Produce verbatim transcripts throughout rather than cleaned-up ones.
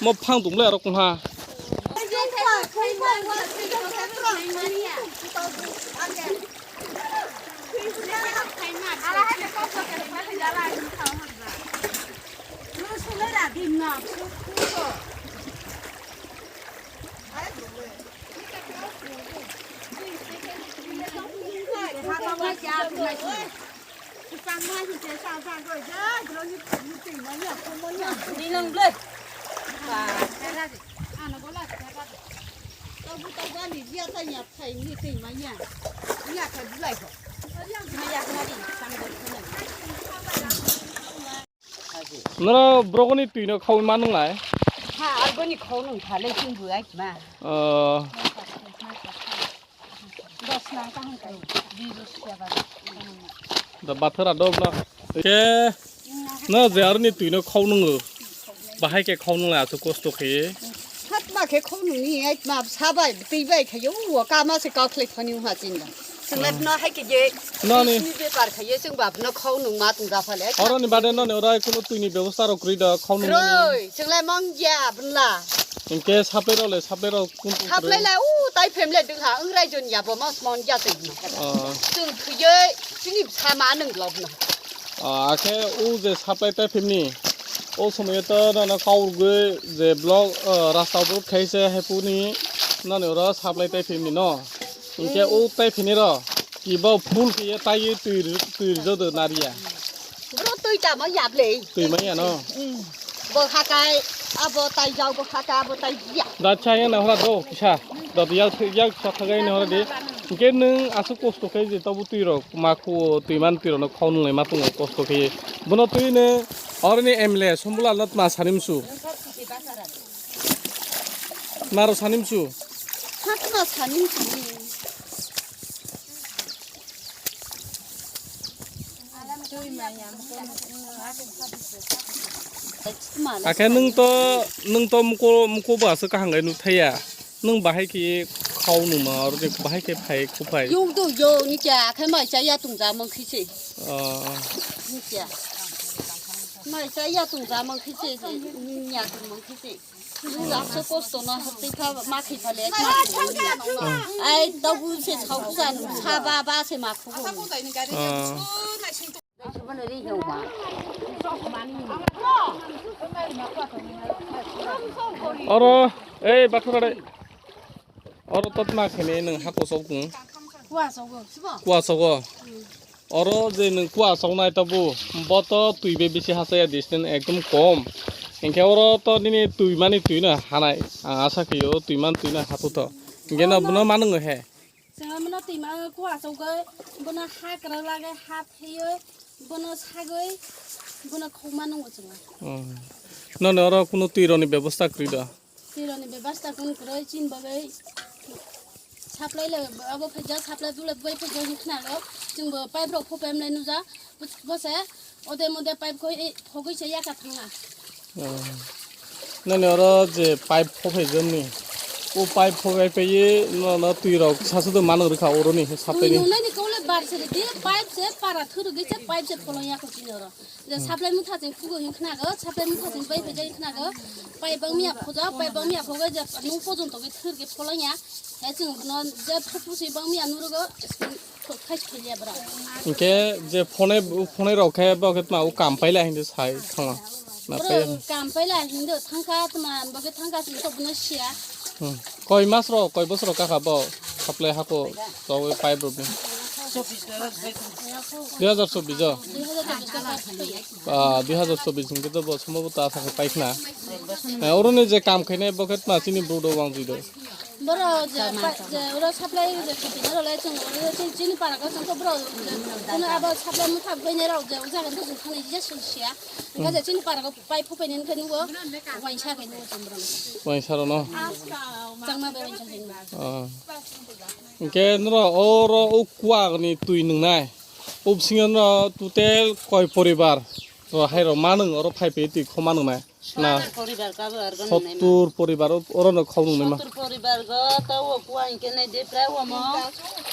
Mo phang tongmole aro kongha. Noro brogoni twi no khaui ma nwnglai? Ha, argoni khau nung thale chwng bu ai ma. Oh. Dos nang kaham kai. Di dos ya ba. Da bathara do bla. Ke no je arni twi no khau nungo. Bahai ke khau nunglai asu kosto khe. Hat ma khe khau nungni ai ma sabai twi bai khayo o kama se kau khlai thani ha chinda. Chwng le no hai khe je. Nani. Ni bepar khaye chwng bap no khau nung ma tong ga phale. Oro ni bade noni oro ai kunu twi ni bebosta rok kwrwi da khau nung nani. Kroi, chwng le mang ya bwla. Hinkhe saplai rok le, saplai rok kun kun kwrwi. Saplai le u tai phem le dwng ha wng rai jon ya bo ma mon ya twi no. Oh. Chwng thwiye chini sama nung lok no. Ah, akhe o je saplai tai phimni, o somoyo to nono kaurgwi je block, ah, rasta road khai se haipuni noni oro saplai tai phimni no. Hinkhe o tai phini ro kibo full khe ye tai twi ri-, twi rwjak do nariya. Bro twi tamo yap le. Twi manya no. Bo hakai abo tai jao bo hakai abo tai ya. Da cha ya na hora do kisa. Da yak yak cha khagai na hora di. Hinkhe nwng aswk kosto khe je tobo twi rok ma khu twi man twi rok no khau nung lai ma tongo kosto khe. Bono twi nwng oroni M L A Sombulal no tma sani msu. Maro sani msu. Hakma sani msu. Akhe nwng to, nwng to muko, muko ba aswk kaham gai nuk thaya. Nwng bahai khe khau numa, oro de bahai khe phai, khu phai. Yung do yo, ni kya, akhe mai cha ya tung ja mong khi se. Oh. Ni kya. Mai cha ya tung ja mong khi se, ni ya tung mong khi se. Nung jaksa kosto no hwtwi pha ma khi pha le. Ai, tobu se sabo jan sa ba ba se ma khu. Oh. Oro, ei, bathara de. Oro totma khene nwng hako sok kung. Kuasogo. Kuasogo. Oro je nwng kuasok nai tobu, bo to twi bai bisi hachaya distance ekdom kom. Hinkhe oro to nini twi mani twi no hanai. Ang asa khe o twi man twi no haphu to. Hinkhe no bono ma nwngo he. Chwng bono twi ma kuasogwi, bono ha kwrwk lagwi, ha phiywi, bono sagwi, bono khokma nungo chwng. Hmm. Noni oro kunu twi roni bebosta kwrwi do? Twi roni bebosta kunu kwrwi, chini bagwi supply le abo phaijak, supply bole bai phaijak hinkhna ro, chwngbo pipe rok phopem le nujak, bose ode mode pipe khoi, phogwi se yaka thangna. Oh. Nani oro je pipe phophai jani. O pipe phophai paiye no, no twi rok sasu do mano rikha oroni supply ni. Nungnani kole bar se di pipe se para thuru gi se pipe se pholong ya ko chini oro. Je supply mutha ching phugo hin khna go, supply mutha ching bai phai jai khna go. Pipe bang miya phoja, pipe bang miya phoga je nung pojon to gi thur gi pholong ya. He ching no je phupu si bang miya nuru go. Hinkhe je phone, phone rok khe bo khe tma o kam paila hindi sai thangma. Na Bro, paila. Kam paila hindi thangkha tma bo khe thangkha sing to bono siya. Hmm. Koi mas rok, koi bosor rok kakha bo supply hako to pipe rok ni. Dui hazar chobbish o. Dui hazar chobbish ka pipe. Ah, dui hazar chobbish hinkhe to bo sombhoboto asa khe paikhna. Eh, oroni je kam khainai bo khe tma chini bro do wang jui do. Boro je pa-, je oro supply je khiti na role chwng oro chini, chini para ko chwng ko boro je kono abo supply mutha bene rok je ujaga to chwng thani je sul sia. Nga je chini para ko pipe phu pene khe nugo waisa khe nugo chwng boro. Waisa ro no. Changma be waisa khe nugo. Ah. Hinkhe noro oro o kuak ni twi nwngnai. O bisingo noro total koi poribar ro hai ro manung oro phai pe twi kho manung nai. Na. Sottur poribar ka bo argo nungnai ma. Sottur poribar o-, oro no khau nungnai ma. Sottur poribar go ta o kuwa hinkhe nai de prai o mo.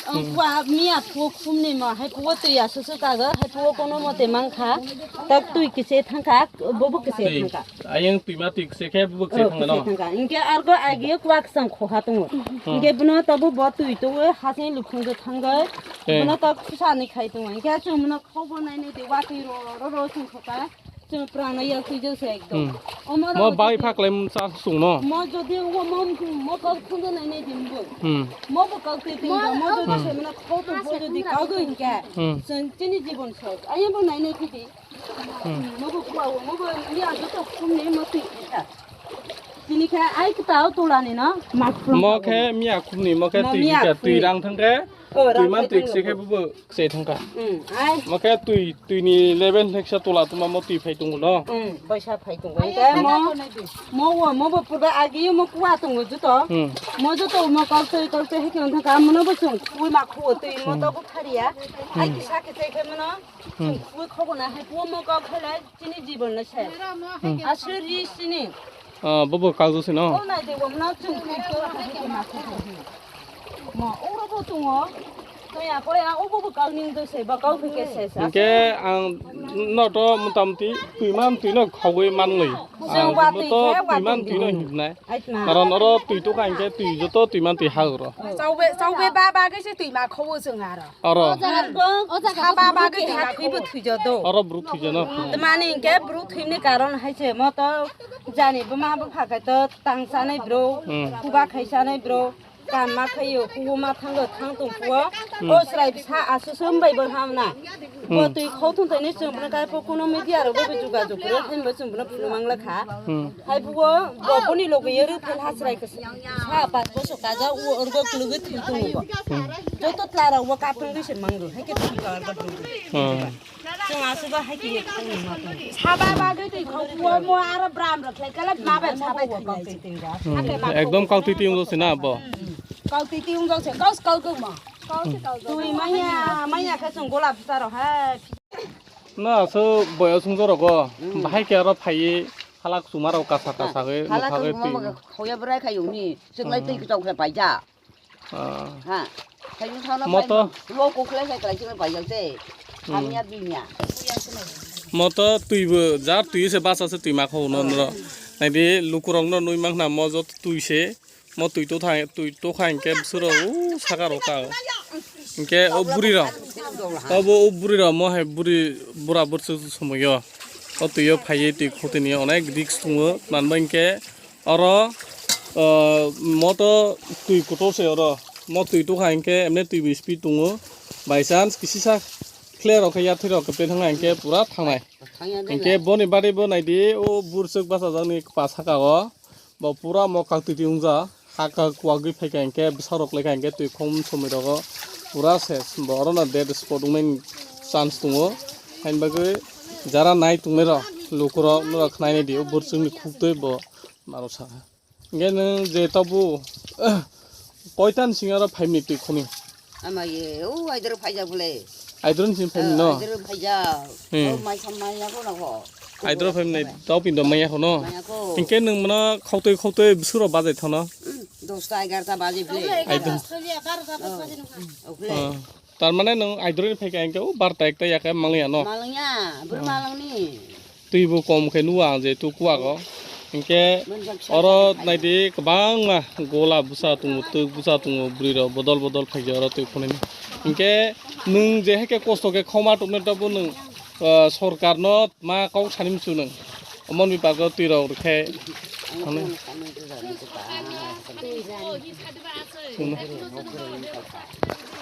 Ang kuwa miya phuo khumni mo, hai phuo twi asu su ka go, hai phuo kono mote mang kha. Tak twi kise thang kha, bo bo kise thang kha. Ayang twi ma twi kise khe bo bo kise thang kha no. Kise thang kha. Hinkhe argo agi o kuwa ksang kho ha tongo. Hinkhe bono ta bo bo twi to o ha se lukhung jo thang go. Bono ta khusa ni khai tongo. Hinkhe chwng bono khau bo nai nai de wa twi ro ro ro chwng kho ka. Chwng prana yak twi jose ekdom. Hmm. Omo mo rok bai jodi phak lai msa sung no. Mo jodi wo mo, mo kok khunde nai nai dim bo. Hmm. Mo bo kok twi twi mo jodi se mana kho to bo jodi kok go hinkhe. Hmm. Chwng chini jibon sok. Aye bo nai nai kiti. Hmm. Mo bo kuwa wo, mo bo ni ajo to khum ni mo twi kha. Chini kha ai kta o tola ni no. Mak phlong mo kha khe miya khum ni mo khe twi kha twi rang thang khe. Oh, twi man twi kse khe bo bo. Kse thang kha. Hmm, ai. Mo khe twi, twi ni level theksa tola tuma mo twi phai tongo no. Hmm, baisa phai tongo. Ai, mo, mo wo, mo bo pura agi mo kuwa tongo juto. Hmm. Mo juto mo kok twi, kok twi hikhe thang kha, mo no bo chwng twi ma khuo twi mo to bo khariya. Ai kisa khe tei khe mo no chwng twi kho bo na hai kuo mo kok khe lai chini jibon no se. Hmm. Aswk ri sini. Ah, bo bo kagjo se no. O nai de, bo no chwng twi to hai ke ma khe. Mo, oro bo tongo. Kaya, kaya, o bo bo kagning do se, ba kau ke se sa. Hinkhe ang no to motamoti twi man twi no khogwi manlwi. Chwng watwi khe watwi twi man twi no hibnai. Ai ma. Karon oro twi to kha hinkhe twi joto twi man twi ha oro. Chaube, chaube ba ba ke se twi ma khobo chwng aro. Oro. O jaga, o jaga saba ba ke ha thwi bo thwi jo do. Oro bru thwi jo no. Tmani hinkhe bru thwini karon hai se mo to. Jani buma bupha khe to tang chanai bro, hmm, kuba khai chanai bro, kam ma khaio, kubu ma thango, thang tong puo, hmm, o chwrai bwsa asu se wng bai bo hamna. Bo, hmm, twi khau thung thai ni chwng bwno kai pho kuno media rok bai jogajog rw thai bo chwng bwno phunuk mang la kha. Hmm. Hai phuo bo boni logi ye rw thai ha chwrai khe sa pas boso kaja u orgo klugi thwi tongo bo. Hmm. Joto tla rok bo kapung ri se mang rw hai khe thwi ka argo thwi. Hmm. Chwng aswk hai khe saba bagwi twi khok kuo mo aro bram rok khlai kala ma bai sabai thwi. Hmm, ekdom kau twi twi wng se na bo. Kau twi twi wng se kau kau kau mo. Twi manya manya khe chwng gola bwsa rok hai. Na so boyo sung joro go. Hmm. Bahai khe aro phai halak suma rok kasa kasa ge halak mokha ge twi. Khoya bwrai khai uni. Chwng lai twi chok khe paija. Ah. Ha. Thaibo thangna moto. Lo kokle sai kalai chikle paijak se. Hmm. Hamya bimya. Moto twibo jar twi se basa se twi ma kho no nro. Naidi lukurok no nui mang na mo jot twi se. Mo twi to thai twi to kha hinkhe bwswro u saka ro ka. Hinkhe o buri ro. Obo o buri ro mo hai buri bura bursu somoyo. O twi o phaiye twi khotini onek risk tongo. Manba hinkhe Oro, ah, moto twi kotor se oro. Mo twi tokha hinkhe emne twi bo speed tongo. By chance kisisa clear rok khe yathwi rok khe pe thangna hinkhe pura thangnai. Hinkhe boni bari bo naidi o bursuk bachajakni kpa saka o. Bo pura mo kak twi twi wngja. Ha kak kwagwi phaikha hinkhe bwsa rok lekha hinkhe twi khum somoi rogo pura ses. Bo orono dead spot wngmani chance tongo. Haini bagwi jara nai tongnai rok lukurok norok khnai naidi o bursukni khuktwi bo. Maro sakha. Hinkhe nwng je tabuk koitan simi aro phaimni twi khoni? Ama ye, o aidoro phaijak bole. Aidoro ni simi phaimni no? Aidoro phaijak. Hmm. O mai sam mai ya ko na ko. Aidoro phaimni tau pindo maya ko no? Maya ko. Hinkhe nwng mano khautwi khautwi bwswk rok bajai thano? Hmm, dosta egarta baje bole. Aidoro. O, o bole. Ah. Tar mane nwng aidoroni phaikha hinkhe o barta ekta yakhe mangliya no? Malangya, bwrwi malangni. Twi bo kom khe nukgo ang je tu kuwago. Hinkhe oro naidi kwbangma gola bwsa tongo, twk bwsa tongo, bwrwi rok bodol bodol phaikhe oro twi khonani. Hinkhe nwng je haikhe kosto khe khoma tongmani tabuk nwng, ah, sorkarno ma kok sani muchungo nwng. Omo ni bagwi twi rok rwkhe.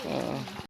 Ah.